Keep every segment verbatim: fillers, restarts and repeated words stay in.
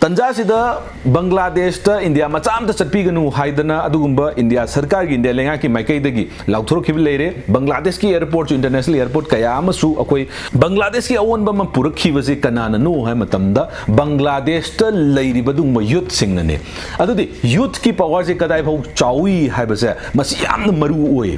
ꯇꯟꯖꯥꯁꯤꯗ ꯕꯪꯒ꯭ꯂꯥꯗꯦꯁꯇ India ꯃꯆꯥ ꯑꯝꯇ ꯆꯠꯄꯤꯒꯅꯨ ꯍꯥꯏꯗꯅ ꯑꯗꯨꯒꯨꯝꯕ ꯏꯟꯗꯤꯌꯥ ꯁꯔꯀꯥꯔꯒꯤ, ꯏꯟꯗꯤꯌꯥ ꯂꯩꯉꯥꯛꯀꯤ ꯃꯥꯏꯀꯩꯗꯒꯤ ꯂꯥꯎꯊꯣꯔꯛꯈꯤꯕ ꯂꯩꯔꯦ꯫ ꯕꯪꯒ꯭ꯂꯥꯗꯦꯁꯀꯤ airportꯁꯨ, international airport ꯀꯌꯥ ꯑꯃꯁꯨ ꯑꯩꯈꯣꯏ ꯕꯪꯒ꯭ꯂꯥꯗꯦꯁꯀꯤ ꯑꯑꯣꯟꯕ ꯑꯃ ꯄꯨꯔꯛꯈꯤꯕꯁꯦ ꯀꯅꯥꯅꯅꯣ ꯍꯥꯏꯕ ꯃꯇꯝꯗ ꯕꯪꯒ꯭ꯂꯥꯗꯦꯁꯇ ꯂꯩꯔꯤꯕ ꯑꯗꯨꯒꯨꯝꯕ youthꯁꯤꯡꯅꯅꯦ꯫ ꯑꯗꯨꯗꯤ youthꯀꯤ powerꯁꯦ ꯀꯗꯥꯏ ꯐꯥꯎ ꯆꯥꯎꯏ ꯍꯥꯏꯕꯁꯦ ꯃꯁꯤ ꯌꯥꯝꯅ ꯃꯔꯨ ꯑꯣꯏ꯫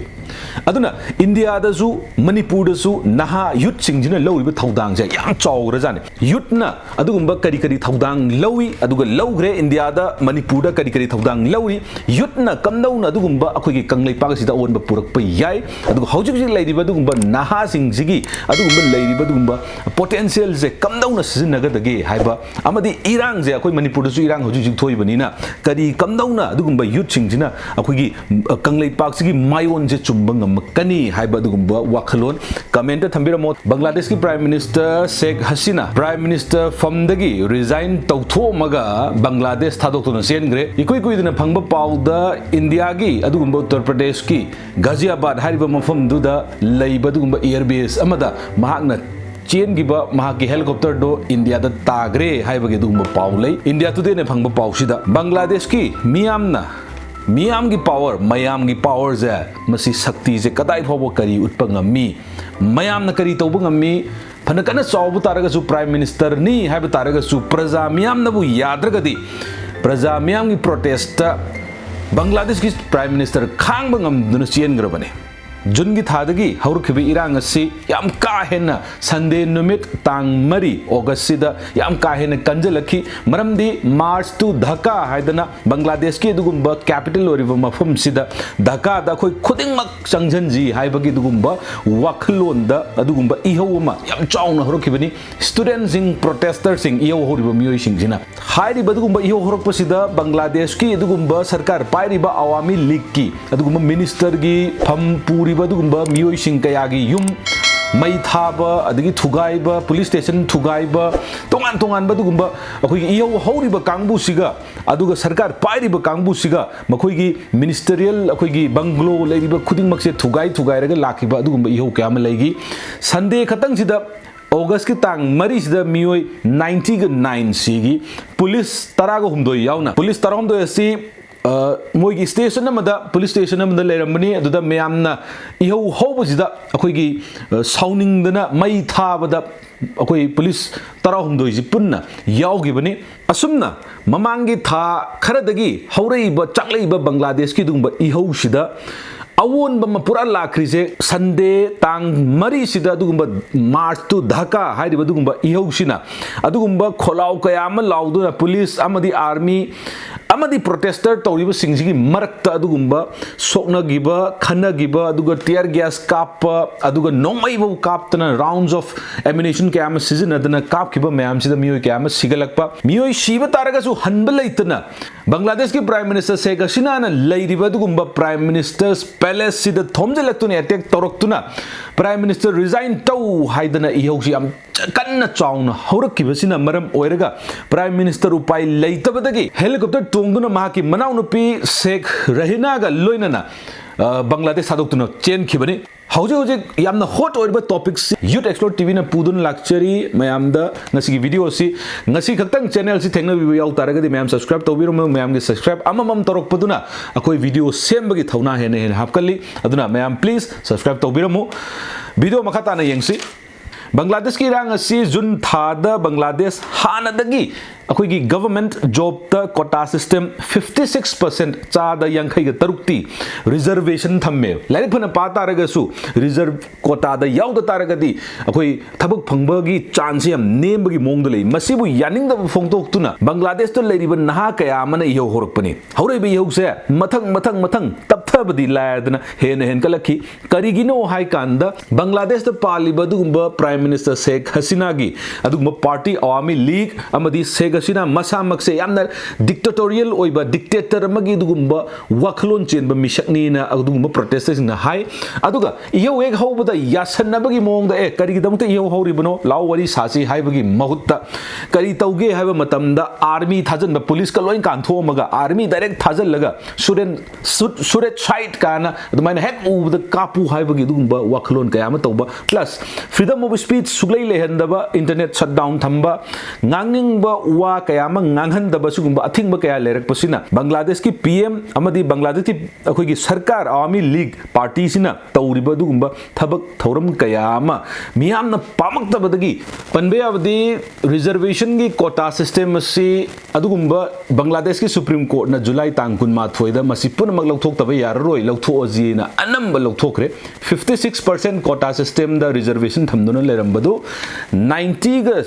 ꯑꯗꯨꯅ ꯏꯟꯗꯤꯌꯥꯗꯁꯨ, ꯃꯅꯤꯄꯨꯔꯗꯁꯨ ꯅꯍꯥ youthꯁꯤꯡꯁꯤꯅ ꯂꯧꯔꯤꯕ ꯊꯧꯗꯥꯡꯁꯦ ꯌꯥꯝ ꯆꯥꯎꯈ꯭ꯔꯖꯥꯠꯅꯤ꯫ Youthꯅ ꯑꯗꯨꯒꯨꯝꯕ ꯀꯔꯤ ꯀꯔꯤ ꯊꯧꯗꯥꯡ ꯂꯧꯏ, ꯑꯗꯨꯒ ꯂꯧꯈ꯭ꯔꯦ, ꯏꯟꯗꯤꯌꯥꯗ, ꯃꯅꯤꯄꯨꯔꯗ ꯀꯔꯤ ꯀꯔꯤ ꯊꯧꯗꯥꯡ ꯂꯧꯔꯤ, youthꯅ ꯀꯝꯗꯧꯅ ꯑꯗꯨꯒꯨꯝꯕ ꯑꯩꯈꯣꯏꯒꯤ ꯀꯪꯂꯩꯄꯥꯛ ꯑꯁꯤꯗ ꯑꯑꯣꯟꯕ ꯄꯨꯔꯛꯄ ꯌꯥꯏ, ꯑꯗꯨꯒ ꯍꯧꯖꯤꯛ ꯍꯧꯖꯤꯛ ꯂꯩꯔꯤꯕ ꯑꯗꯨꯒꯨꯝꯕ ꯅꯍꯥꯁꯤꯡꯁꯤꯒꯤ ꯑꯗꯨꯒꯨꯝꯕ ꯂꯩꯔꯤꯕ ꯑꯗꯨꯒꯨꯝꯕ potentialꯁꯦ ꯀꯝꯗꯧꯅ ꯁꯤꯖꯤꯟꯅꯒꯗꯒꯦ ꯍꯥꯏꯕ, ꯑꯃꯗꯤ ꯏꯔꯥꯡꯁꯦ, ꯑꯩꯈꯣꯏ ꯃꯅꯤꯄꯨꯔꯗꯁꯨ ꯏꯔꯥꯡ ꯍꯧꯖꯤꯛ ꯍꯧꯖꯤꯛ ꯊꯣꯛꯏꯕꯅꯤꯅ, ꯀꯔꯤ ꯀꯝꯗꯧꯅ ꯑꯗꯨꯒꯨꯝꯕ youthꯁꯤꯡꯁꯤꯅ ꯑꯩꯈꯣꯏꯒꯤ, ꯑ, ꯀꯪꯂꯩꯄꯥꯛꯁꯤꯒꯤ ꯃꯥꯏꯑꯣꯟꯁꯦ ꯆꯨꯝꯕ ꯉꯝꯃꯛꯀꯅꯤ ꯍꯥꯏꯕ ꯑꯗꯨꯒꯨꯝꯕ ꯋꯥꯈꯜꯂꯣꯟ commentꯇ ꯊꯝꯕꯤꯔꯝꯃꯣ꯫ ꯕꯪꯒ꯭ꯂꯥꯗꯦꯁꯀꯤ Prime Minister ꯁꯦꯈ Hasina Prime Minister ꯐꯝꯗꯒꯤ resign ꯇꯧꯊꯣꯛꯑꯝꯃꯒ Bangladesh ꯊꯥꯗꯣꯛꯇꯨꯅ ꯆꯦꯟꯈ꯭ꯔꯦ꯫ ꯏꯀꯨꯏ ꯀꯨꯏꯗꯅ ꯐꯪꯕ ꯄꯥꯎꯗ ꯏꯟꯗꯤꯌꯥꯒꯤ ꯑꯗꯨꯒꯨꯝꯕ ꯎꯠꯇꯔ ꯄ꯭ꯔꯗꯦꯁꯀꯤ ꯘꯥꯖꯤꯌꯥꯕꯥꯗ ꯍꯥꯏꯔꯤꯕ ꯃꯐꯝꯗꯨꯗ ꯂꯩꯕ ꯑꯗꯨꯒꯨꯝꯕ air base ꯑꯃꯗ ꯃꯍꯥꯛꯅ ꯆꯦꯟꯈꯤꯕ ꯃꯍꯥꯛꯀꯤ helicopterꯗꯣ ꯏꯟꯗꯤꯌꯥꯗ ꯇꯥꯈ꯭ꯔꯦ ꯍꯥꯏꯕꯒꯤ ꯑꯗꯨꯒꯨꯝꯕ ꯄꯥꯎ ꯂꯩ꯫ India Todayꯅ ꯐꯪꯕ ꯄꯥꯎꯁꯤꯗ ꯕꯪꯒ꯭ꯂꯥꯗꯦꯁꯀꯤ ꯃꯤꯌꯥꯝꯅ, ꯃꯤꯌꯥꯝꯒꯤ power, ꯃꯌꯥꯝꯒꯤ powerꯁꯦ, ꯃꯁꯤ ꯁꯛꯇꯤꯁꯦ ꯀꯗꯥꯏ ꯐꯥꯎꯕ ꯀꯔꯤ ꯎꯠꯄ ꯉꯝꯃꯤ, ꯃꯌꯥꯝꯅ ꯀꯔꯤ ꯇꯧꯕ ꯉꯝꯃꯤ, ꯐꯅ ꯀꯟꯅ ꯆꯥꯎꯕ ꯇꯥꯔꯒꯁꯨ, Prime Ministerꯅꯤ ꯍꯥꯏꯕ ꯇꯥꯔꯒꯁꯨ, ꯄ꯭ꯔꯖꯥ ꯃꯤꯌꯥꯝꯅꯕꯨ ꯌꯥꯗ꯭ꯔꯒꯗꯤ, ꯄ꯭ꯔꯖꯥ ꯃꯤꯌꯥꯝꯒꯤ protestꯇ ꯕꯪꯒ꯭ꯂꯥꯗꯦꯁꯀꯤ Prime Minister ꯈꯥꯡꯕ ꯉꯝꯗꯨꯅ ꯆꯦꯟꯈ꯭ꯔꯕꯅꯤ꯫ ꯖꯨꯟꯒꯤ ꯊꯥꯗꯒꯤ ꯍꯧꯔꯛꯈꯤꯕ ꯏꯔꯥꯡ ꯑꯁꯤ ꯌꯥꯝ ꯀꯥ ꯍꯦꯟꯅ Sunday ꯅꯨꯃꯤꯠ, ꯇꯥꯡ ꯃꯔꯤ Augustꯁꯤꯗ ꯌꯥꯝ ꯀꯥ ꯍꯦꯟꯅ ꯀꯟꯖꯜꯂꯛꯈꯤ꯫ ꯃꯔꯝꯗꯤ March to Dhaka ꯍꯥꯏꯗꯅ ꯕꯪꯒ꯭ꯂꯥꯗꯦꯁꯀꯤ ꯑꯗꯨꯒꯨꯝꯕ capital ꯑꯣꯏꯔꯤꯕ ꯃꯐꯝꯁꯤꯗ, ꯙꯀꯥꯗ ꯑꯩꯈꯣꯏ ꯈꯨꯗꯤꯡꯃꯛ ꯆꯪꯁꯤꯟꯁꯤ ꯍꯥꯏꯕꯒꯤ ꯑꯗꯨꯒꯨꯝꯕ ꯋꯥꯈꯜꯂꯣꯟꯗ ꯑꯗꯨꯒꯨꯝꯕ ꯏꯍꯧ ꯑꯃ ꯌꯥꯝ ꯆꯥꯎꯅ ꯍꯧꯔꯛꯈꯤꯕꯅꯤ꯫ Studentꯁꯤꯡ, protesters ꯏꯍꯧ ꯍꯧꯔꯤꯕ ꯃꯤꯑꯣꯏꯁꯤꯡꯁꯤꯅ ꯍꯥꯏꯔꯤꯕ ꯑꯗꯨꯒꯨꯝꯕ ꯏꯍꯧ ꯍꯧꯔꯛꯄꯁꯤꯗ ꯕꯪꯒ꯭ꯂꯥꯗꯦꯁꯀꯤ ꯑꯗꯨꯒꯨꯝꯕ ꯁꯔꯀꯥꯔ ꯄꯥꯏꯔꯤꯕ ꯑꯋꯥꯃꯤ ꯂꯤꯒꯀꯤ ꯑꯗꯨꯒꯨꯝꯕ ministerꯒꯤ ꯐꯝ ꯄꯨꯔꯤꯕ ꯑꯗꯨꯒꯨꯝꯕ ꯃꯤꯑꯣꯏꯁꯤꯡ ꯀꯌꯥꯒꯤ ꯌꯨꯝ ꯃꯩ ꯊꯥꯕ, ꯑꯗꯒꯤ ꯊꯨꯒꯥꯏꯕ, police station ꯊꯨꯒꯥꯏꯕ, ꯇꯣꯉꯥꯟ ꯇꯣꯉꯥꯟꯕ ꯑꯗꯨꯒꯨꯝꯕ ꯑꯩꯈꯣꯏꯒꯤ ꯏꯍꯧ ꯍꯧꯔꯤꯕ ꯀꯥꯡꯕꯨꯁꯤꯒ ꯑꯗꯨꯒ ꯁꯔꯀꯥꯔ ꯄꯥꯏꯔꯤꯕ ꯀꯥꯡꯕꯨꯁꯤꯒ ꯃꯈꯣꯏꯒꯤ ministerial, ꯑꯩꯈꯣꯏꯒꯤ bungalow ꯂꯩꯔꯤꯕ ꯈꯨꯗꯤꯡꯃꯛꯁꯦ ꯊꯨꯒꯥꯏ ꯊꯨꯒꯥꯏꯔꯒ ꯂꯥꯛꯈꯤꯕ ꯑꯗꯨꯒꯨꯝꯕ ꯏꯍꯧ ꯀꯌꯥ ꯑꯃ ꯂꯩꯈꯤ꯫ Sunday ꯈꯛꯇꯪꯁꯤꯗ ꯑꯣꯒꯁꯀꯤ ꯇꯥꯡ ꯃꯔꯤꯁꯤꯗ ꯃꯤꯑꯣꯏ ꯅꯥꯏꯟꯇꯤꯒ ꯅꯥꯏꯟ ꯁꯤꯒꯤ ꯄꯨꯂꯤꯁ ꯇꯔꯥꯒ ꯍꯨꯝꯗꯣꯏ ꯌꯥꯎꯅ꯫ ꯄꯨꯂꯤꯁ ꯇꯔꯥꯍꯨꯝꯗꯣꯏ ꯑꯁꯤ, ꯑ, ꯃꯣꯏꯒꯤ ꯁ꯭ꯇꯦꯁꯟ ꯑꯃꯗ, ꯄꯨꯂꯤꯁ ꯁ꯭ꯇꯦꯁꯟ ꯑꯃꯗ ꯂꯩꯔꯝꯕꯅꯤ꯫ ꯑꯗꯨꯗ ꯃꯌꯥꯝꯅ ꯏꯍꯧ ꯍꯧꯕꯁꯤꯗ ꯑꯩꯈꯣꯏꯒꯤ, ꯑ, ꯁꯥꯎꯅꯤꯡꯗꯅ ꯃꯩ ꯊꯥꯕꯗ ꯑꯩꯈꯣꯏ ꯄꯨꯂꯤꯁ ꯇꯔꯥꯍꯨꯝꯗꯣꯏꯁꯤ ꯄꯨꯟꯅ ꯌꯥꯎꯈꯤꯕꯅꯤ꯫ ꯑꯁꯨꯝꯅ ꯃꯃꯥꯡꯒꯤ ꯊꯥ ꯈꯔꯗꯒꯤ ꯍꯧꯔꯛꯏꯕ, ꯆꯥꯛꯂꯛꯏꯕ ꯕꯪꯒ꯭ꯂꯥꯗꯦꯁꯀꯤ ꯑꯗꯨꯒꯨꯝꯕ ꯏꯍꯧꯁꯤꯗ ꯑꯑꯣꯟꯕ ꯑꯃ ꯄꯨꯔꯥ ꯂꯥꯛꯈ꯭ꯔꯤꯁꯦ ꯁꯟꯗꯦ ꯇꯥꯡ ꯃꯔꯤꯁꯤꯗ, ꯑꯗꯨꯒꯨꯝꯕ March to Dhaka ꯍꯥꯏꯔꯤꯕ ꯑꯗꯨꯒꯨꯝꯕ ꯏꯍꯧꯁꯤꯅ ꯑꯗꯨꯒꯨꯝꯕ ꯈꯣꯜꯂꯥꯎ ꯀꯌꯥ ꯑꯃ ꯂꯥꯎꯗꯨꯅ ꯄꯨꯂꯤꯁ ꯑꯃꯗꯤ ꯑꯥꯔꯃꯤ ꯑꯃꯗꯤ ꯄ꯭ꯔꯣꯇꯦꯁꯇꯔ ꯇꯧꯔꯤꯕꯁꯤꯡꯁꯤꯒꯤ ꯃꯔꯛꯇ ꯑꯗꯨꯒꯨꯝꯕ ꯁꯣꯛꯅꯈꯤꯕ, ꯈꯟꯅꯈꯤꯕ, ꯑꯗꯨꯒ tear gas ꯀꯥꯞꯄ, ꯑꯗꯨꯒ ꯅꯣꯡꯃꯩ ꯐꯥꯎ ꯀꯥꯞꯇꯅ, rounds of ammunition ꯀꯌꯥ ꯑꯃ ꯁꯤꯖꯤꯟꯅꯗꯅ ꯀꯥꯞꯈꯤꯕ ꯃꯌꯥꯝꯁꯤꯗ ꯃꯤꯑꯣꯏ ꯀꯌꯥ ꯑꯃ ꯁꯤꯒꯠꯂꯛꯄ, ꯃꯤꯑꯣꯏ ꯁꯤꯕ ꯇꯥꯔꯒꯁꯨ ꯍꯟꯕ ꯂꯩꯇꯅ ꯕꯪꯒ꯭ꯂꯥꯗꯦꯁꯀꯤ Prime Minister ꯁꯦꯈ ꯍꯁꯤꯅꯥꯅ ꯂꯩꯔꯤꯕ ꯑꯗꯨꯒꯨꯝꯕ Prime Minister's Palace ꯁꯤꯗ ꯊꯣꯝꯖꯤꯜꯂꯛꯇꯨꯅ, attack ꯇꯧꯔꯛꯇꯨꯅ, Prime Minister resign ꯇꯧ ꯍꯥꯏꯗꯅ ꯏꯍꯧꯁꯤ ꯌꯥꯝ ꯀꯟꯅ ꯆꯥꯎꯅ ꯍꯧꯔꯛꯈꯤꯕꯁꯤꯅ ꯃꯔꯝ ꯑꯣꯏꯔꯒ Prime Minister ꯎꯄꯥꯏ ꯂꯩꯇꯕꯗꯒꯤ helicopter ꯇꯣꯡꯗꯨꯅ ꯃꯍꯥꯛꯀꯤ ꯃꯅꯥꯎꯅꯨꯄꯤ ꯁꯦꯈ ꯔꯍꯤꯅꯥꯒ ꯂꯣꯏꯅꯅ, ꯑ, ꯕꯪꯒ꯭ꯂꯥꯗꯦꯁ ꯊꯥꯗꯣꯛꯇꯨꯅ ꯆꯦꯟꯈꯤꯕꯅꯤ꯫ ꯍꯧꯖꯤꯛ ꯍꯧꯖꯤꯛ ꯌꯥꯝꯅ hot ꯑꯣꯏꯔꯤꯕ topic ꯁꯤ Youth Explore TV ꯅ ꯄꯨꯗꯨꯅ ꯂꯥꯛꯆꯔꯤ꯫ ꯃꯌꯥꯝꯗ ꯉꯁꯤꯒꯤ video ꯑꯁꯤ ꯉꯁꯤ ꯈꯛꯇꯪ channel ꯁꯤ ꯊꯦꯡꯅꯕꯤꯕ ꯌꯥꯎ ꯇꯥꯔꯒꯗꯤ ꯃꯌꯥꯝ subscribe ꯇꯧꯕꯤꯔꯝꯃꯨ꯫ ꯃꯌꯥꯝꯒꯤ subscribe ꯑꯃꯃꯝ ꯇꯧꯔꯛꯄꯗꯨꯅ ꯑꯩꯈꯣꯏ video ꯁꯦꯝꯕꯒꯤ ꯊꯧꯅꯥ ꯍꯦꯟꯅ ꯍꯦꯟꯅ ꯍꯥꯞꯀꯜꯂꯤ꯫ ꯑꯗꯨꯅ ꯃꯌꯥꯝ please subscribe ꯇꯧꯕꯤꯔꯝꯃꯨ꯫ Video ꯃꯈꯥ ꯇꯥꯅ ꯌꯦꯡꯁꯤ꯫ ꯕꯪꯒ꯭ꯂꯥꯗꯦꯁꯀꯤ ꯏꯔꯥꯡ ꯑꯁꯤ ꯖꯨꯟ ꯊꯥꯗ ꯕꯪꯒ꯭ꯂꯥꯗꯦꯁ ꯍꯥꯟꯅꯗꯒꯤ ꯑꯩꯈꯣꯏꯒꯤ government job ꯇ quota system fifty six percent, ꯆꯥꯗ ꯌꯥꯡꯈꯩꯒ ꯇꯔꯨꯛꯇꯤ reservation ꯊꯝꯃꯦ꯫ ꯂꯥꯏꯔꯤꯛ ꯐꯅ ꯄꯥ ꯇꯥꯔꯒꯁꯨ reserve quota ꯗ ꯌꯥꯎꯗ ꯇꯥꯔꯒꯗꯤ ꯑꯩꯈꯣꯏ ꯊꯕꯛ ꯐꯪꯕꯒꯤ chance ꯁꯦ ꯌꯥꯝ ꯅꯦꯝꯕꯒꯤ ꯃꯑꯣꯡꯗ ꯂꯩ꯫ ꯃꯁꯤꯕꯨ ꯌꯥꯅꯤꯡꯗꯕ ꯐꯣꯡꯗꯣꯛꯇꯨꯅ ꯕꯪꯒ꯭ꯂꯥꯗꯦꯁꯇ ꯂꯩꯔꯤꯕ ꯅꯍꯥ ꯀꯌꯥ ꯑꯃꯅ ꯏꯍꯧ ꯍꯧꯔꯛꯄꯅꯤ꯫ ꯍꯧꯔꯛꯏꯕ ꯏꯍꯧꯁꯦ ꯃꯊꯪ, ꯃꯊꯪ, ꯃꯊꯪ ꯇꯞꯊꯕꯗꯤ ꯂꯥꯏꯔꯗꯅ ꯍꯦꯟꯅ ꯍꯦꯟꯒꯠꯂꯛꯈꯤ꯫ ꯀꯔꯤꯒꯤꯅꯣ ꯍꯥꯏ ꯀꯥꯟꯗ ꯕꯪꯒ꯭ꯂꯥꯗꯦꯁꯇ ꯄꯥꯜꯂꯤꯕ ꯑꯗꯨꯒꯨꯝꯕ Prime Minister ꯁꯦꯈ ꯍꯁꯤꯅꯥꯒꯤ ꯑꯗꯨꯒꯨꯝꯕ party ꯑꯋꯥꯃꯤ ꯂꯤꯒ ꯑꯃꯗꯤ ꯁꯦꯈ ꯍꯁꯤꯅꯥ ꯃꯁꯥꯃꯛꯁꯦ ꯌꯥꯝꯅ dictatorial ꯑꯣꯏꯕ, dictator ꯑꯃꯒꯤ ꯑꯗꯨꯒꯨꯝꯕ ꯋꯥꯈꯜꯂꯣꯟ ꯆꯦꯟꯕ ꯃꯤꯁꯛꯅꯤꯅ ꯑꯗꯨꯒꯨꯝꯕ protester ꯁꯤꯡꯅ ꯍꯥꯏ꯫ ꯑꯗꯨꯒ ꯏꯍꯧ ꯍꯦꯛ ꯍꯧꯕꯗ ꯌꯥꯁꯟꯅꯕꯒꯤ ꯃꯑꯣꯡꯗ, "ꯑꯦ, ꯀꯔꯤꯒꯤꯗꯃꯛꯇ ꯏꯍꯧ ꯍꯧꯔꯤꯕꯅꯣ? ꯂꯥꯎ, ꯋꯥꯔꯤ ꯁꯥꯁꯤ" ꯍꯥꯏꯕꯒꯤ ꯃꯍꯨꯠꯇ ꯀꯔꯤ ꯇꯧꯒꯦ ꯍꯥꯏꯕ ꯃꯇꯝꯗ army ꯊꯥꯖꯟꯕ, ꯄꯨꯂꯤꯁꯀ ꯂꯣꯏ ꯀꯥꯟꯊꯣꯛꯑꯝꯃꯒ army direct ꯊꯥꯖꯜꯂꯒ ꯁꯨꯔꯦꯟ-, ꯁꯨ-, ꯁꯨꯔꯦꯁ ꯐꯥꯏꯠ ꯀꯥꯏꯅ ꯑꯗꯨꯃꯥꯏꯅ ꯍꯦꯛ ꯎꯕꯗ ꯀꯥꯞꯄꯨ ꯍꯥꯏꯕꯒꯤ ꯑꯗꯨꯒꯨꯝꯕ ꯋꯥꯈꯜꯂꯣꯟ ꯀꯌꯥ ꯑꯃ ꯇꯧꯕ, ꯄ꯭ꯂꯁ ꯐ꯭ꯔꯤꯗꯝ ꯑꯣꯐ ꯁ꯭ꯄꯤꯆ ꯁꯨꯛꯂꯩ ꯂꯩꯍꯟꯗꯕ, ꯏꯟꯇꯔꯅꯦꯠ ꯁꯠ ꯗꯥꯎꯟ ꯊꯝꯕ, ꯉꯥꯡꯅꯤꯡꯕ ꯋꯥ ꯀꯌꯥ ꯑꯃ ꯉꯥꯡꯍꯟꯗꯕ, ꯁꯤꯒꯨꯝꯕ ꯑꯊꯤꯡꯕ ꯀꯌꯥ ꯂꯩꯔꯛꯄꯁꯤꯅ ꯕꯪꯒ꯭ꯂꯥꯗꯦꯁꯀꯤ ꯄꯤ ꯑꯦꯝ ꯑꯃꯗꯤ ꯕꯪꯒ꯭ꯂꯥꯗꯦꯁꯀꯤ ꯑꯩꯈꯣꯏꯒꯤ ꯁꯔꯀꯥꯔ, ꯑꯋꯥꯃꯤ ꯂꯤꯒ ꯄꯥꯔꯇꯤꯁꯤꯅ ꯇꯧꯔꯤꯕ ꯑꯗꯨꯒꯨꯝꯕ ꯊꯕꯛ ꯊꯧꯔꯝ ꯀꯌꯥ ꯑꯃ ꯃꯤꯌꯥꯝꯅ ꯄꯥꯝꯃꯛꯇꯕꯗꯒꯤ, ꯄꯟꯕ ꯌꯥꯕꯗꯤ ꯔꯤꯖꯔꯕꯦꯁꯟꯒꯤ ꯀꯣꯇꯥ ꯁꯤꯁꯇꯦꯝ ꯑꯁꯤ ꯑꯗꯨꯒꯨꯝꯕ ꯕꯪꯒ꯭ꯂꯥꯗꯦꯁꯀꯤ ꯁꯨꯄ꯭ꯔꯤꯝ ꯀꯣꯔꯠꯅ ꯖꯨꯂꯥꯏ ꯇꯥꯡ ꯀꯨꯟꯃꯥꯊꯣꯏꯗ ꯃꯁꯤ ꯄꯨꯝꯅꯃꯛ ꯂꯧꯊꯣꯛꯇꯕ ꯌꯥꯔꯔꯣꯏ, ꯂꯧꯊꯣꯛꯑꯁꯤꯅ ꯑꯅꯝꯕ ꯂꯧꯊꯣꯛꯈ꯭ꯔꯦ꯫ ꯐꯤꯐꯇꯤ ꯁꯤꯛꯁ ꯄꯥꯔꯁꯦꯟ ꯀꯣꯇꯥ ꯁꯤꯁꯇꯦꯝꯗ ꯔꯤꯖꯔꯕꯦꯁꯟ ꯊꯝꯗꯨꯅ ꯂꯩꯔꯝꯕꯗꯨ ꯅꯥꯏꯟꯇꯤꯒ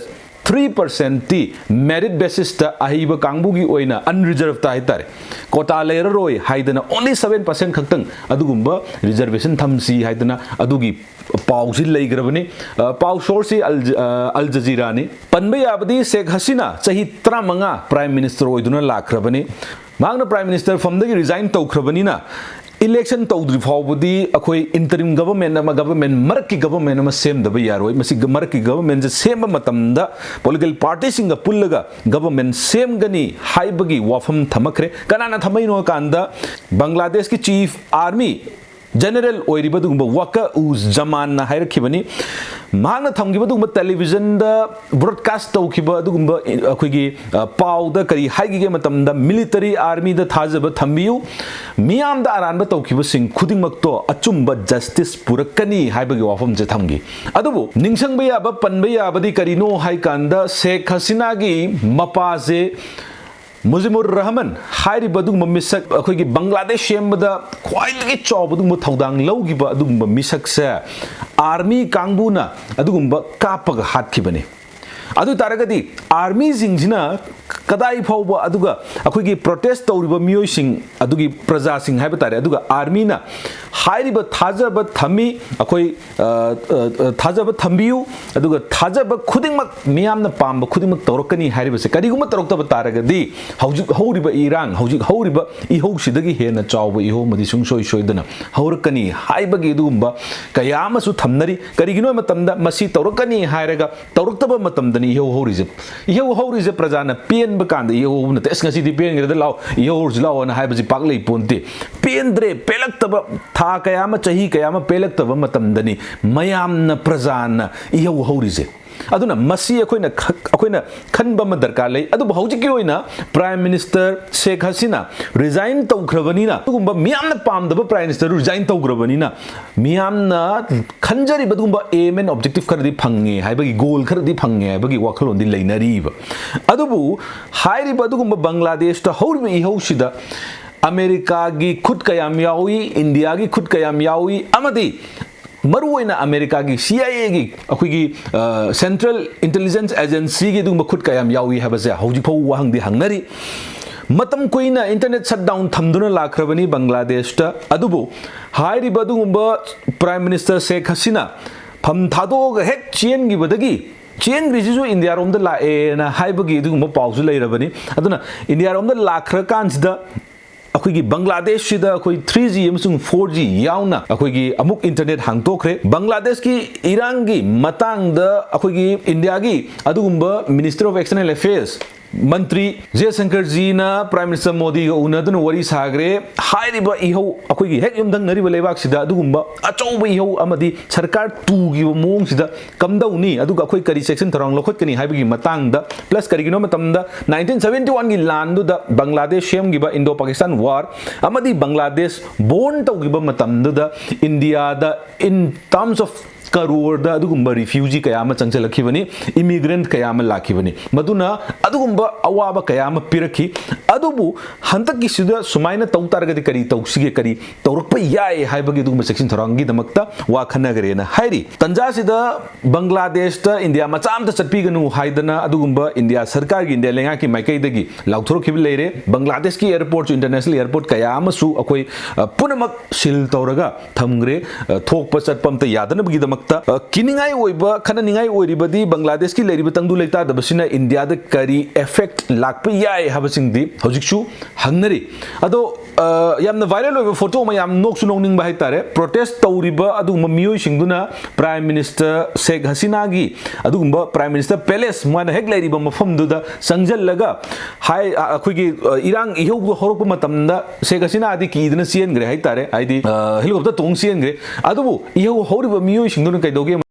ꯊ꯭ꯔꯤ ꯄꯥꯔꯁꯦꯟꯇꯤ ꯃꯦꯔꯤꯠ ꯕꯦꯁꯤꯁꯇ ꯑꯍꯩꯕ ꯀꯥꯡꯕꯨꯒꯤ ꯑꯣꯏꯅ ꯑꯟꯔꯤꯖꯔꯚꯇ ꯍꯥꯏꯇꯥꯔꯦ, ꯀꯣꯇꯥ ꯂꯩꯔꯔꯣꯏ ꯍꯥꯏꯗꯅ only seven percent ꯈꯛꯇꯪ ꯑꯗꯨꯒꯨꯝꯕ ꯔꯤꯖꯔꯕꯦꯁꯟ ꯊꯝꯁꯤ ꯍꯥꯏꯗꯅ ꯑꯗꯨꯒꯤ ꯄꯥꯎꯁꯤ ꯂꯩꯈ꯭ꯔꯕꯅꯤ꯫ ꯑ, ꯄꯥꯎ ꯁꯣꯔꯁꯁꯤ ꯑꯜ, ꯑ, ꯑꯜ ꯖꯖꯤꯔꯥꯅꯤ꯫ ꯄꯟꯕ ꯌꯥꯕꯗꯤ ꯁꯦꯈ ꯍꯁꯤꯅꯥ ꯆꯍꯤ ꯇꯔꯥꯃꯉꯥ ꯄ꯭ꯔꯥꯏꯝ ꯃꯤꯅꯤꯁꯇꯔ ꯑꯣꯏꯗꯨꯅ ꯂꯥꯛꯈ꯭ꯔꯕꯅꯤ꯫ ꯃꯍꯥꯛꯅ ꯄ꯭ꯔꯥꯏꯝ ꯃꯤꯅꯤꯁꯇꯔ ꯐꯝꯗꯒꯤ ꯔꯤꯖꯥꯏꯟ ꯇꯧꯈ꯭ꯔꯕꯅꯤꯅ ꯏꯂꯦꯛꯁꯟ ꯇꯧꯗ꯭ꯔꯤ ꯐꯥꯎꯕꯗꯤ ꯑꯩꯈꯣꯏ ꯏꯟꯇꯔꯤꯝ ꯒꯚꯔꯟꯃꯦꯟ ꯑꯃ, ꯒꯚꯔꯟꯃꯦꯟ ꯃꯔꯛꯀꯤ ꯒꯚꯔꯟꯃꯦꯟ ꯑꯃ ꯁꯦꯝꯗꯕ ꯌꯥꯔꯣꯏ꯫ ꯃꯁꯤ ꯃꯔꯛꯀꯤ ꯒꯚꯔꯟꯃꯦꯟꯁꯦ ꯁꯦꯝꯕ ꯃꯇꯝꯗ ꯄꯣꯂꯤꯇꯤꯀꯦꯜ ꯄꯥꯔꯇꯤꯁꯤꯡꯒ ꯄꯨꯜꯂꯒ ꯒꯚꯔꯟꯃꯦꯟ ꯁꯦꯝꯒꯅꯤ ꯍꯥꯏꯕꯒꯤ ꯋꯥꯐꯝ ꯊꯝꯃꯛꯈ꯭ꯔꯦ꯫ ꯀꯅꯥꯅ ꯊꯝꯃꯛꯏꯅꯣ ꯍꯥꯏ ꯀꯥꯟꯗ ꯕꯪꯒ꯭ꯂꯥꯗꯦꯁꯀꯤ ꯆꯤꯐ ꯑꯥꯔꯃꯤ ꯖꯦꯅꯔꯦꯜ ꯑꯣꯏꯔꯤꯕ ꯑꯗꯨꯒꯨꯝꯕ ꯋꯥꯀꯥ ꯎꯖ ꯖꯃꯥꯟꯅ ꯍꯥꯏꯔꯛꯈꯤꯕꯅꯤ꯫ ꯃꯍꯥꯛꯅ ꯊꯝꯈꯤꯕ ꯑꯗꯨꯒꯨꯝꯕ ꯇꯦꯂꯤꯚꯤꯖꯟꯗ ꯕ꯭ꯔꯣꯗꯀꯥꯁ ꯇꯧꯈꯤꯕ ꯑꯗꯨꯒꯨꯝꯕ ꯑꯩꯈꯣꯏꯒꯤ, ꯑ, ꯄꯥꯎꯗ ꯀꯔꯤ ꯍꯥꯏꯈꯤꯒꯦ ꯃꯇꯝꯗ, ꯃꯤꯂꯤꯇꯔꯤ ꯑꯥꯔꯃꯤꯗ ꯊꯥꯖꯕ ꯊꯝꯕꯤꯌꯨ, ꯃꯤꯌꯥꯝꯗ ꯑꯔꯥꯟꯕ ꯇꯧꯈꯤꯕꯁꯤꯡ ꯈꯨꯗꯤꯡꯃꯛꯇꯣ ꯑꯆꯨꯝꯕ ꯖꯁꯇꯤꯁ ꯄꯨꯔꯛꯀꯅꯤ ꯍꯥꯏꯕꯒꯤ ꯋꯥꯐꯝꯁꯦ ꯊꯝꯈꯤ꯫ ꯑꯗꯨꯕꯨ ꯅꯤꯡꯁꯤꯡꯕ ꯌꯥꯕ, ꯄꯟꯕ ꯌꯥꯕꯗꯤ ꯀꯔꯤꯅꯣ ꯍꯥꯏ ꯀꯥꯟꯗ, ꯁꯦꯈ ꯍꯁꯤꯅꯥꯒꯤ ꯃꯄꯥꯁꯦ ꯃꯨꯖꯤꯕꯨꯔ ꯔꯍꯃꯟ ꯍꯥꯏꯔꯤꯕ ꯑꯗꯨꯒꯨꯝꯕ ꯃꯤꯁꯛ, ꯑꯩꯈꯣꯏꯒꯤ ꯕꯪꯒ꯭ꯂꯥꯗꯦꯁ ꯁꯦꯝꯕꯗ ꯈ꯭ꯋꯥꯏꯗꯒꯤ ꯆꯥꯎꯕ ꯑꯗꯨꯒꯨꯝꯕ ꯊꯧꯗꯥꯡ ꯂꯧꯈꯤꯕ ꯑꯗꯨꯒꯨꯝꯕ ꯃꯤꯁꯛꯁꯦ ꯑꯥꯔꯃꯤ ꯀꯥꯡꯕꯨꯅ ꯑꯗꯨꯒꯨꯝꯕ ꯀꯥꯞꯄꯒ ꯍꯥꯠꯈꯤꯕꯅꯤ꯫ ꯑꯗꯨ ꯇꯥꯔꯒꯗꯤ ꯑꯥꯔꯃꯤꯁꯤꯡꯁꯤꯅ ꯀꯗꯥꯏ ꯐꯥꯎꯕ, ꯑꯗꯨꯒ ꯑꯩꯈꯣꯏꯒꯤ ꯄ꯭ꯔꯣꯇꯦꯁ ꯇꯧꯔꯤꯕ ꯃꯤꯑꯣꯏꯁꯤꯡ, ꯑꯗꯨꯒꯤ ꯄ꯭ꯔꯖꯥꯁꯤꯡ ꯍꯥꯏꯕ ꯇꯥꯔꯦ, ꯑꯗꯨꯒ ꯑꯥꯔꯃꯤꯅ ꯍꯥꯏꯔꯤꯕ ꯊꯥꯖꯕ ꯊꯝꯃꯤ, ꯑꯩꯈꯣꯏ, ꯑ, ꯑ, ꯑ, ꯊꯥꯖꯕ ꯊꯝꯕꯤꯌꯨ, ꯑꯗꯨꯒ ꯊꯥꯖꯕ ꯈꯨꯗꯤꯡꯃꯛ, ꯃꯤꯌꯥꯝꯅ ꯄꯥꯝꯕ ꯈꯨꯗꯤꯡꯃꯛ ꯇꯧꯔꯛꯀꯅꯤ ꯍꯥꯏꯔꯤꯕꯁꯦ ꯀꯔꯤꯒꯨꯝꯕ ꯇꯧꯔꯛꯇꯕ ꯇꯥꯔꯒꯗꯤ ꯍꯧꯖꯤꯛ ꯍꯧꯔꯤꯕ ꯏꯔꯥꯡ, ꯍꯧꯖꯤꯛ ꯍꯧꯔꯤꯕ ꯏꯍꯧꯁꯤꯗꯒꯤ ꯍꯦꯟꯅ ꯆꯥꯎꯕ ꯏꯍꯧ ꯑꯃꯗꯤ ꯁꯨꯡꯁꯣꯏ ꯁꯣꯏꯗꯅ ꯍꯧꯔꯛꯀꯅꯤ ꯍꯥꯏꯕꯒꯤ ꯑꯗꯨꯒꯨꯝꯕ ꯀꯌꯥ ꯑꯃꯁꯨ ꯊꯝꯅꯔꯤ꯫ ꯀꯔꯤꯒꯤꯅꯣ ꯍꯥꯏꯕ ꯃꯇꯝꯗ ꯃꯁꯤ ꯇꯧꯔꯛꯀꯅꯤ ꯍꯥꯏꯔꯒ ꯇꯧꯔꯛꯇꯕ ꯃꯇꯝꯗꯅꯤ ꯏꯍꯧ ꯍꯧꯔꯤꯁꯦ꯫ ꯏꯍꯧ ꯍꯧꯔꯤꯁꯦ ꯄ꯭ꯔꯖꯥꯅ ꯄꯦꯟ ꯀꯥꯟꯗ ꯏꯍꯧꯕ ꯅꯠꯇꯦ꯫ "ꯑꯁ, ꯉꯁꯤꯗꯤ ꯄꯦꯟꯈ꯭ꯔꯦꯗ, ꯂꯥꯛꯑꯣ, ꯏꯍꯧꯔꯁꯤ ꯂꯥꯛꯑꯣꯅ" ꯍꯥꯏꯕꯁꯤ ꯄꯥꯛ ꯂꯩ ꯄꯣꯟꯇꯦ꯫ ꯄꯦꯟꯗ꯭ꯔꯦ, ꯄꯦꯜꯂꯛꯇꯕ, ꯊꯥ ꯀꯌꯥ ꯑꯃ, ꯆꯍꯤ ꯀꯌꯥ ꯑꯃ ꯄꯦꯜꯂꯛꯇꯕ ꯃꯇꯝꯗꯅꯤ ꯃꯌꯥꯝꯅ, ꯄ꯭ꯔꯖꯥꯅ ꯏꯍꯧ ꯍꯧꯔꯤꯁꯦ꯫ ꯑꯗꯨꯅ ꯃꯁꯤ ꯑꯩꯈꯣꯏꯅ ꯈ-, ꯑꯩꯈꯣꯏꯅ ꯈꯟꯕ ꯑꯃ ꯗꯔꯀꯥꯔ ꯂꯩ꯫ ꯑꯗꯨꯕꯨ ꯍꯧꯖꯤꯛꯀꯤ ꯑꯣꯏꯅ Prime Minister ꯁꯦꯈ ꯍꯁꯤꯅꯥ resign ꯇꯧꯈ꯭ꯔꯕꯅꯤꯅ, ꯑꯗꯨꯒꯨꯝꯕ ꯃꯤꯌꯥꯝꯅ ꯄꯥꯝꯗꯕ Prime Minister resign ꯇꯧꯈ꯭ꯔꯕꯅꯤꯅ, ꯃꯤꯌꯥꯝꯅ ꯈꯟꯖꯔꯤꯕ ꯑꯗꯨꯒꯨꯝꯕ aim and objective ꯈꯔꯗꯤ ꯐꯪꯉꯦ ꯍꯥꯏꯕꯒꯤ, goal ꯈꯔꯗꯤ ꯐꯪꯉꯦ ꯍꯥꯏꯕꯒꯤ ꯋꯥꯈꯜꯂꯣꯟꯗꯤ ꯂꯩꯅꯔꯤꯕ꯫ ꯑꯗꯨꯕꯨ ꯍꯥꯏꯔꯤꯕ ꯑꯗꯨꯒꯨꯝꯕ ꯕꯪꯒ꯭ꯂꯥꯗꯦꯁꯇ ꯍꯧꯔꯤꯕ ꯏꯍꯧꯁꯤꯗ ꯑꯃꯦꯔꯤꯀꯥꯒꯤ ꯈꯨꯠ ꯀꯌꯥꯝ ꯌꯥꯎꯏ, ꯏꯟꯗꯤꯌꯥꯒꯤ ꯈꯨꯠ ꯀꯌꯥꯝ ꯌꯥꯎꯏ, ꯑꯃꯗꯤ ꯃꯔꯨꯑꯣꯏꯅ ꯑꯃꯦꯔꯤꯀꯥꯒꯤ C I A ꯒꯤ, ꯑꯩꯈꯣꯏꯒꯤ, ꯑ, Central Intelligence Agency ꯒꯤ ꯑꯗꯨꯒꯨꯝꯕ ꯈꯨꯠ ꯀꯌꯥꯝ ꯌꯥꯎꯏ ꯍꯥꯏꯕꯁꯦ ꯍꯧꯖꯤꯛ ꯐꯥꯎꯕ ꯋꯥꯍꯪꯗꯤ ꯍꯪꯅꯔꯤ꯫ ꯃꯇꯝ ꯀꯨꯏꯅ internet shutdown ꯊꯝꯗꯨꯅ ꯂꯥꯛꯈ꯭ꯔꯕꯅꯤ ꯕꯪꯒ꯭ꯂꯥꯗꯦꯁꯇ꯫ ꯑꯗꯨꯕꯨ ꯍꯥꯏꯔꯤꯕ ꯑꯗꯨꯒꯨꯝꯕ Prime Minister ꯁꯦꯈ ꯍꯁꯤꯅꯥ ꯐꯝ ꯊꯥꯗꯣꯛꯑꯒ ꯍꯦꯛ ꯆꯦꯟꯈꯤꯕꯗꯒꯤ, ꯆꯦꯟꯈ꯭ꯔꯤꯁꯤꯁꯨ ꯏꯟꯗꯤꯌꯥꯔꯣꯝꯗ ꯂꯥꯛꯑꯦꯅ ꯍꯥꯏꯕꯒꯤ ꯑꯗꯨꯒꯨꯝꯕ ꯄꯥꯎꯁꯨ ꯂꯩꯔꯕꯅꯤ꯫ ꯑꯗꯨꯅ ꯏꯟꯗꯤꯌꯥꯔꯣꯝꯗ ꯂꯥꯛꯈ꯭ꯔꯀꯥꯟꯁꯤꯗ ꯑꯩꯈꯣꯏꯒꯤ ꯕꯪꯒ꯭ꯂꯥꯗꯦꯁꯁꯤꯗ ꯑꯩꯈꯣꯏ three G ꯑꯃꯁꯨꯡ four G ꯌꯥꯎꯅ ꯑꯩꯈꯣꯏꯒꯤ ꯑꯃꯨꯛ internet ꯍꯥꯡꯗꯣꯛꯈ꯭ꯔꯦ꯫ ꯕꯪꯒ꯭ꯂꯥꯗꯦꯁꯀꯤ ꯏꯔꯥꯡꯒꯤ ꯃꯇꯥꯡꯗ ꯑꯩꯈꯣꯏꯒꯤ ꯏꯟꯗꯤꯌꯥꯒꯤ ꯑꯗꯨꯒꯨꯝꯕ Minister of External Affairs Mantri ꯖꯌꯁꯪꯀꯔꯖꯤꯅ Prime Minister ꯃꯣꯗꯤꯒ ꯎꯅꯗꯨꯅ ꯋꯥꯔꯤ ꯁꯥꯈ꯭ꯔꯦ꯫ ꯍꯥꯏꯔꯤꯕ ꯏꯍꯧ, ꯑꯩꯈꯣꯏꯒꯤ ꯍꯦꯛ ꯌꯨꯝꯊꯪꯅꯔꯤꯕ ꯂꯩꯕꯥꯛꯁꯤꯗ ꯑꯗꯨꯒꯨꯝꯕ ꯑꯆꯧꯕ ꯏꯍꯧ ꯑꯃꯗꯤ ꯁꯔꯀꯥꯔ ꯇꯨꯈꯤꯕ ꯃꯑꯣꯡꯁꯤꯗ ꯀꯝꯗꯧꯅꯤ, ꯑꯗꯨꯒ ꯑꯩꯈꯣꯏ ꯀꯔꯤ ꯆꯦꯛꯁꯤꯟ ꯊꯧꯔꯥꯡ ꯂꯧꯈꯠꯀꯅꯤ ꯍꯥꯏꯕꯒꯤ ꯃꯇꯥꯡꯗ, plus ꯀꯔꯤꯒꯤꯅꯣ ꯃꯇꯝꯗ nineteen seventy one ꯒꯤ ꯂꯥꯟꯗꯨꯗ ꯕꯪꯒ꯭ꯂꯥꯗꯦꯁ ꯁꯦꯝꯈꯤꯕ, Indo Pakistan War, ꯑꯃꯗꯤ ꯕꯪꯒ꯭ꯂꯥꯗꯦꯁ born ꯇꯧꯈꯤꯕ ꯃꯇꯝꯗꯨꯗ ꯏꯟꯗꯤꯌꯥꯗ in terms of ꯀꯔꯣꯔꯗ ꯑꯗꯨꯒꯨꯝꯕ refugee ꯀꯌꯥ ꯑꯃ ꯆꯪꯁꯤꯜꯂꯛꯈꯤꯕꯅꯤ, immigrant ꯀꯌꯥ ꯑꯃ ꯂꯥꯛꯈꯤꯕꯅꯤ꯫ ꯃꯗꯨꯅ ꯑꯗꯨꯒꯨꯝꯕ ꯑꯋꯥꯕ ꯀꯌꯥ ꯑꯃ ꯄꯤꯔꯛꯈꯤ꯫ ꯑꯗꯨꯕꯨ ꯍꯟꯗꯛꯀꯤꯁꯤꯗ ꯁꯨꯃꯥꯏꯅ ꯇꯧ ꯇꯥꯔꯒꯗꯤ ꯀꯔꯤ ꯇꯧꯁꯤꯒꯦ, ꯀꯔꯤ ꯇꯧꯔꯛꯄ ꯌꯥꯏ ꯍꯥꯏꯕꯒꯤ ꯑꯗꯨꯒꯨꯝꯕ ꯆꯦꯛꯁꯤꯟ ꯊꯧꯔꯥꯡꯒꯤꯗꯃꯛꯇ ꯋꯥ ꯈꯟꯅꯈ꯭ꯔꯦꯅ ꯍꯥꯏꯔꯤ꯫ ꯇꯟꯖꯥꯁꯤꯗ ꯕꯪꯒ꯭ꯂꯥꯗꯦꯁꯇ ꯏꯟꯗꯤꯌꯥ ꯃꯆꯥ ꯑꯝꯇ ꯆꯠꯄꯤꯒꯅꯨ ꯍꯥꯏꯗꯅ ꯑꯗꯨꯒꯨꯝꯕ ꯏꯟꯗꯤꯌꯥ ꯁꯔꯀꯥꯔꯒꯤ, ꯏꯟꯗꯤꯌꯥ ꯂꯩꯉꯥꯛꯀꯤ ꯃꯥꯏꯀꯩꯗꯒꯤ ꯂꯥꯎꯊꯣꯔꯛꯈꯤꯕ ꯂꯩꯔꯦ꯫ ꯕꯪꯒ꯭ꯂꯥꯗꯦꯁꯀꯤ airport ꯁꯨ, international airport ꯀꯌꯥ ꯑꯃꯁꯨ ꯑꯩꯈꯣꯏ, ꯑ, ꯄꯨꯝꯅꯃꯛ seal ꯇꯧꯔꯒ ꯊꯝꯈ꯭ꯔꯦ, ꯑ, ꯊꯣꯛꯄ ꯆꯠꯄ ꯑꯝꯇ ꯌꯥꯗꯅꯕꯒꯤꯗꯃꯛꯇ꯫ ꯀꯤꯅꯤꯡꯉꯥꯏ ꯑꯣꯏꯕ, ꯈꯟꯅꯅꯤꯡꯉꯥꯏ ꯑꯣꯏꯔꯤꯕꯗꯤ ꯕꯪꯒ꯭ꯂꯥꯗꯦꯁꯀꯤ ꯂꯩꯔꯤꯕ ꯇꯪꯗꯨ ꯂꯩꯇꯥꯗꯕꯁꯤꯅ ꯏꯟꯗꯤꯌꯥꯗ ꯀꯔꯤ effect ꯂꯥꯛꯄ ꯌꯥꯏ ꯍꯥꯏꯕꯁꯤꯡꯗꯤ ꯍꯧꯖꯤꯛꯁꯨ ꯍꯪꯅꯔꯤ꯫ ꯑꯗꯣ ꯌꯥꯝꯅ viral ꯑꯣꯏꯕ ꯐꯣꯇꯣ ꯑꯃ, ꯌꯥꯝ ꯅꯣꯛꯁꯨ ꯅꯣꯛꯅꯤꯡꯕ ꯍꯥꯏꯇꯥꯔꯦ꯫ Protest ꯇꯧꯔꯤꯕ ꯑꯗꯨꯒꯨꯝꯕ ꯃꯤꯑꯣꯏꯁꯤꯡꯗꯨꯅ Prime Minister ꯁꯦꯈ ꯍꯁꯤꯅꯥꯒꯤ ꯑꯗꯨꯒꯨꯝꯕ Prime Minister Palace, ꯃꯥꯅ ꯍꯦꯛ ꯂꯩꯔꯤꯕ ꯃꯐꯝꯗꯨꯗ ꯆꯪꯁꯤꯜꯂꯒ ꯍꯥꯏ, ꯑꯩꯈꯣꯏꯒꯤ ꯏꯔꯥꯡ ꯏꯍꯧꯗꯣ ꯍꯧꯔꯛꯄ ꯃꯇꯝꯗ ꯁꯦꯈ ꯍꯁꯤꯅꯥꯗꯤ ꯀꯤꯗꯅ ꯆꯦꯟꯈ꯭ꯔꯦ ꯍꯥꯏꯇꯥꯔꯦ, ꯍꯥꯏꯗꯤ helicopter ꯇꯣꯡ ꯆꯦꯟꯈ꯭ꯔꯦ꯫ ꯑꯗꯨꯕꯨ ꯏꯍꯧ ꯍꯧꯔꯤꯕ ꯃꯤꯑꯣꯏꯁꯤꯡꯗꯨꯅ ꯀꯩꯗꯧꯒꯦ?